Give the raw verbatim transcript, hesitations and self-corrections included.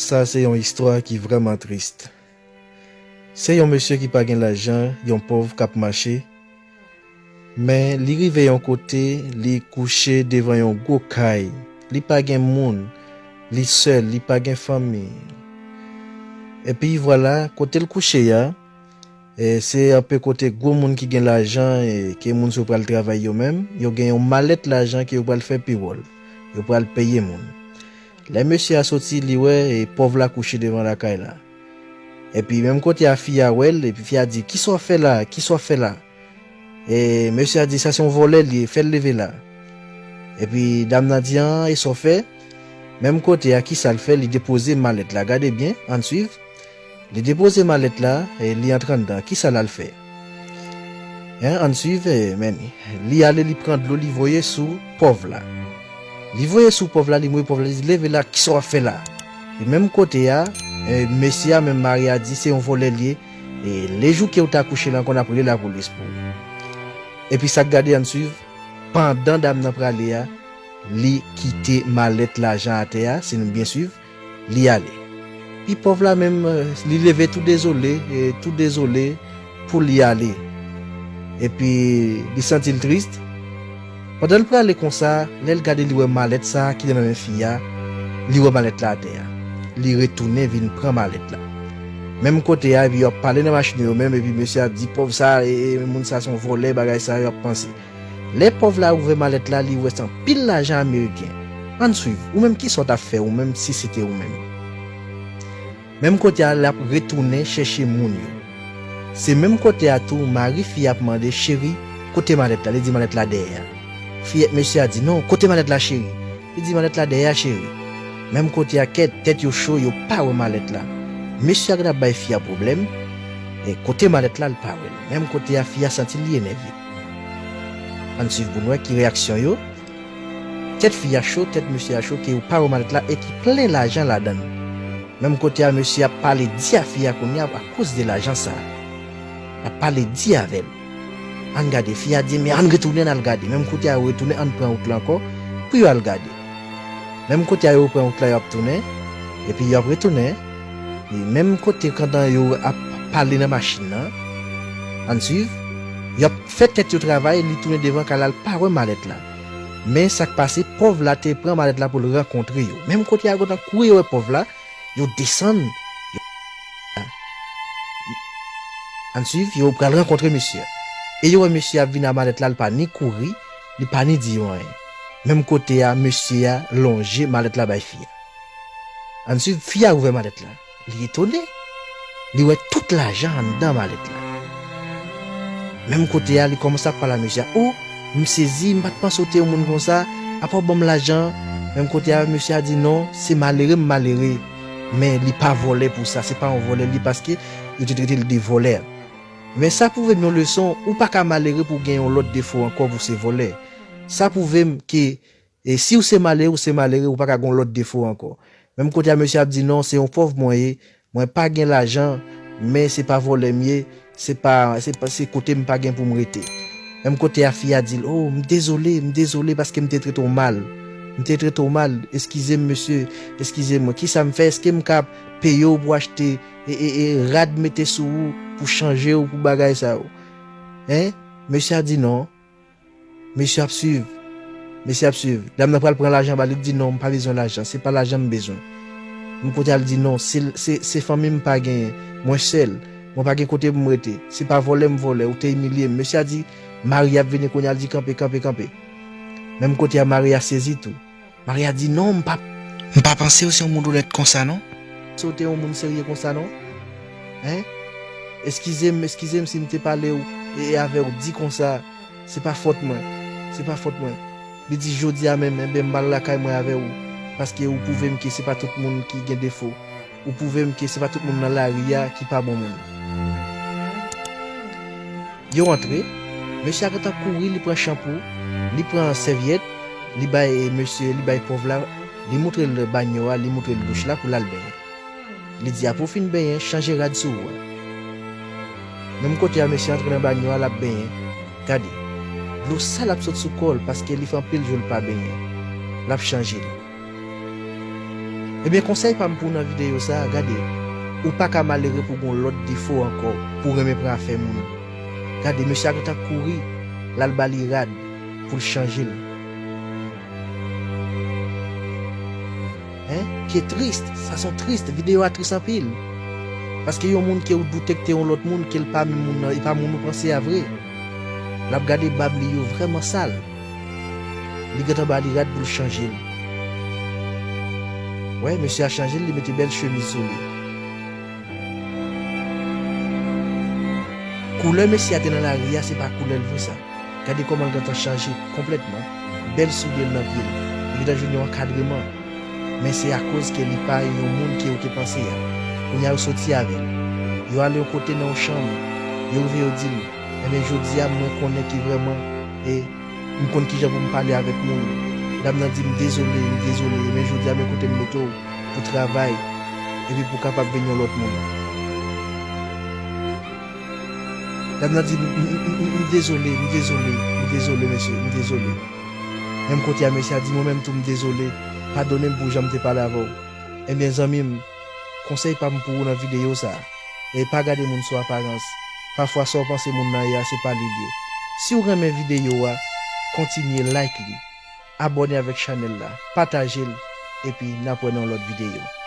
Sa se yon istwa ki vrèman tris. Se yon mesye ki pa gen lajan, yon pòv k ap mache. Men li rive yon kote, li kouche devan yon gwo kay. Li pa gen moun, li sèl, li pa gen fanmi. Epi vwala, kote l kouche a, e se anpe kote gwo moun ki gen lajan e ke moun sa yo pral travay yo menm, yo gen yon malèt lajan ke yo pral fè pi wòl. Yo pral peye moun. Lè mesye a soti, li wè e pòv la kouche devan lakay la. Epi menm kote a fi a wè l, epi fi a di, "Kisa w ap fè la? Kisa w ap fè la?" E mesye a di, "Sa se yon vòlè li ye, fè l leve la." Epi dam nan di, "An, e sa w fè?" Menm kote a, kisa l fè? Li depoze malèt la. Gade byen, ann swiv. Li depoze malèt la, e li antre anndan. Kisa l al fè? Hein, ann swiv, e, men li ale, li pran dlo, li voye sou pòv la. Li voye sou pòv la, li mouye pòv la, li di, "Leve la, kisa w ap fè la?" E menm kote a, e, mesye a, menm mari a di, "Se yon vòlè li ye. E lejou ke w ta kouche la ankò, n ap rele lapolis pou ou." Epi sa k gade, ann swiv, pandan dam nan prale a, li kite malèt lajan atè a, si nou byen swiv, li ale. Pi pòv la menm, e, li leve tou dezole, e, tou dezole pou li ale. Epi li santi l tris. Pandan l prale konsa, lè l gade, li wè malèt sa a ki te nan men fi a, li wè malèt la atè a. Li retounen vin pran malèt la. Menm kote a, epi yo ap pale nan machin yo menm, epi mesye ap di, "Pòv sa, e, e, moun sa se yon vòlè, bagay sa yo ap panse." Lè pòv la ouvè malèt la, li wè se anpil lajan ameriken. Ann swiv, ou menm kisa w t ap fè, ou menm si se te ou menm? Menm kote a, l ap retounen chèche moun yo. Se menm kote a tou, mari fi a ap mande, "Cheri, kote malèt la?" Li di, "Malèt la dèyè a." Fi, mesye a di, "Non, kote malèt la, cheri?" Li di, "Malèt la dèyè a, cheri." Menm kote a, kèt, tèt yo cho, yo pa wè malèt la. Mesye a gentan ap bay fi a pwoblèm. E kote malèt la, l pa wè l. Menm kote a, fi a santi li enève. Ann swiv pou n wè ki reyaksyon yo. Tèt fi a cho, tèt mesye a cho, ke yo pa wè malèt la e ki plen lajan ladan l. Menm kote a, mesye ap pale di a fi a kounye a akoz de lajan sa a. L ap pale di avè l. Ann gade, fi a di, "Men ann retounen, ann al gade." Menm kote a, yo retounen, ann pran wout la ankò pou yo al gade. Menm kote a, yo pran wout la, y ap tounen, epi y ap retounen. E menm kote, pandan yo ap pale nan machin nan, ann swiv, y ap fè tèt yo travay, li tounen devan kay la, l pa wè malèt la. Men sa k pase, pòv la te pran malèt la pou l rankontre yo. Menm kote a, yo gentan kouri, yo wè pòv la, yo desann. Yo, ann swiv, yo pral rankontre mesye a. E yo wè mesye a ap vin a malèt la, li pa ni kouri, li pa ni di yo anyen. Menm kote a, mesye a lonje malèt la bay fi a. Ann swiv, fi a ouvè malèt la. Li etone. Li wè tout lajan anndan malèt la. Menm kote a, li kòmanse ap pale a mesye a. "O, m sezi, m pa t panse w te yon moun konsa. Apa w ban m lajan?" Menm kote a, mesye a di, "Non, se malere m malere. Men li pa vòlè pou sa, se pa yon vòlè li, paske yo te trete l de vòlè." Men sa pwouve m yon leson, ou pa ka malere pou w gen yon lòt defo ankò pou w se vòlè. Sa pwouve m ke, e si w se malere, ou se malere, ou pa ka gen yon lòt defo ankò. Menm kote a, mesye ap di, "Non, se yon pòv mwen ye, mwen pa gen lajan, men se pa vòlè m ye, se pa, se pa, se kote m pa gen pou m rete." Menm kote a, fi a di l, "O, m dezole, m dezole paske m te trete w mal. M te trete w mal, eskize m, mesye, eskize m. Kisa m fè? Èske m ka peye w pou w achte e, e, e rad mete sou ou, pou chanje w, pou bagay sa yo?" Hein? Mesye a di, "Non." Mesye ap swiv. Mesye ap swiv. Dam nan pral pran lajan ba li, li di, "Non, m pa bezwen lajan. Se pa lajan m bezwen." Menm kote a, li di, "Non, se, se, se fanmi m pa genyen. Mwen sèl. Mwen pa gen kote pou m rete. Se pa vòlè m vòlè. Ou te imilye m." Mesye a di, "Mari ap vini kounye a." Li di, "Kanpe, kanpe, kanpe." Menm kote a, mari a sezi tou. Mari a di, "Non, m pa, m pa panse w se yon moun onèt konsa, non. Se w te yon moun serye konsa, non. Hein? Eskize m, eskize m si m te pale w e, e avè w di konsa. Se pa fòt mwen. Se pa fòt mwen." Li di, "Jodi a menm, enben, m pral lakay mwen avè w, paske ou pwouve m ke se pa tout moun ki gen defo. Ou pwouve m ke se pa tout moun nan lari a ki pa bon moun." Yo antre, mesye a gentan kouri, li pran chanpou, li pran sèvyèt, li bay mesye, li bay pòv la, li moutre l banyo a, li moutre l douch la pou l al benyen. Li di, "Apre w fin benyen, chanje rad sou ou a." Menm kote a, mesye antre nan banyo a, l ap benyen. Gade, dlo sal ap sot sou kò l paske li fè anpil jou l pa benyen. L ap chanje l. Ebyen, konsèy pa m pou w nan videyo sa a, gade, ou pa ka malere pou gon lòt defo ankò, pou w renmen pran afè moun. Gade, mesye a gentan kouri, l al ba li rad pou l chanje l. Hein? Ki tris, sa son tris, videyo a tris anpil. Paske yon moun ke ou doute k te yon lòt moun, ke l pa menm moun nan, e pa moun ou panse a vre. L ap gade bab li yo vrèman sal. Li gentan ba li rad pou l chanje l. Wè, mesye a chanje l, li mete bèl chemiz sou li. Koulè mesye a te nan lari a, se pa koulè l vre sa. Gade kòman l gentan chanje konplètman. Bèl soulye l nan pye l. Li gentan jwenn yon ankadreman. Men se akoz ke li pa yon moun ke ou te panse a. Kounye a yo soti avè l. Yo ale yon kote nan yon chanm. Yo rive yo di l, "Ebyen, jodi a mwen konnen ki vrèman e m konn kijan pou m pale avèk moun." Dam nan di, "M dezole, m dezole, men jodi a men kote m mete w pou travay, epi pou w kapab vin yon lòt moun." Dam nan di, "M, m, m, m, m dezole, m dezole, m dezole, mesye, m dezole." Menm kote a, mesye a di, "Mwen menm tou, m dezole, padone m pou jan m te pale avè w." Ebyen, zanmi m, konsèy pa m pou ou nan videyo sa a, e pa gade moun sou aparans. Pafwa, sa w panse moun nan ye a, se pa li l ye. Si w renmen videyo a, kontinye like li, abòne avèk chanèl la, pataje l, epi n ap wè nan yon lòt videyo.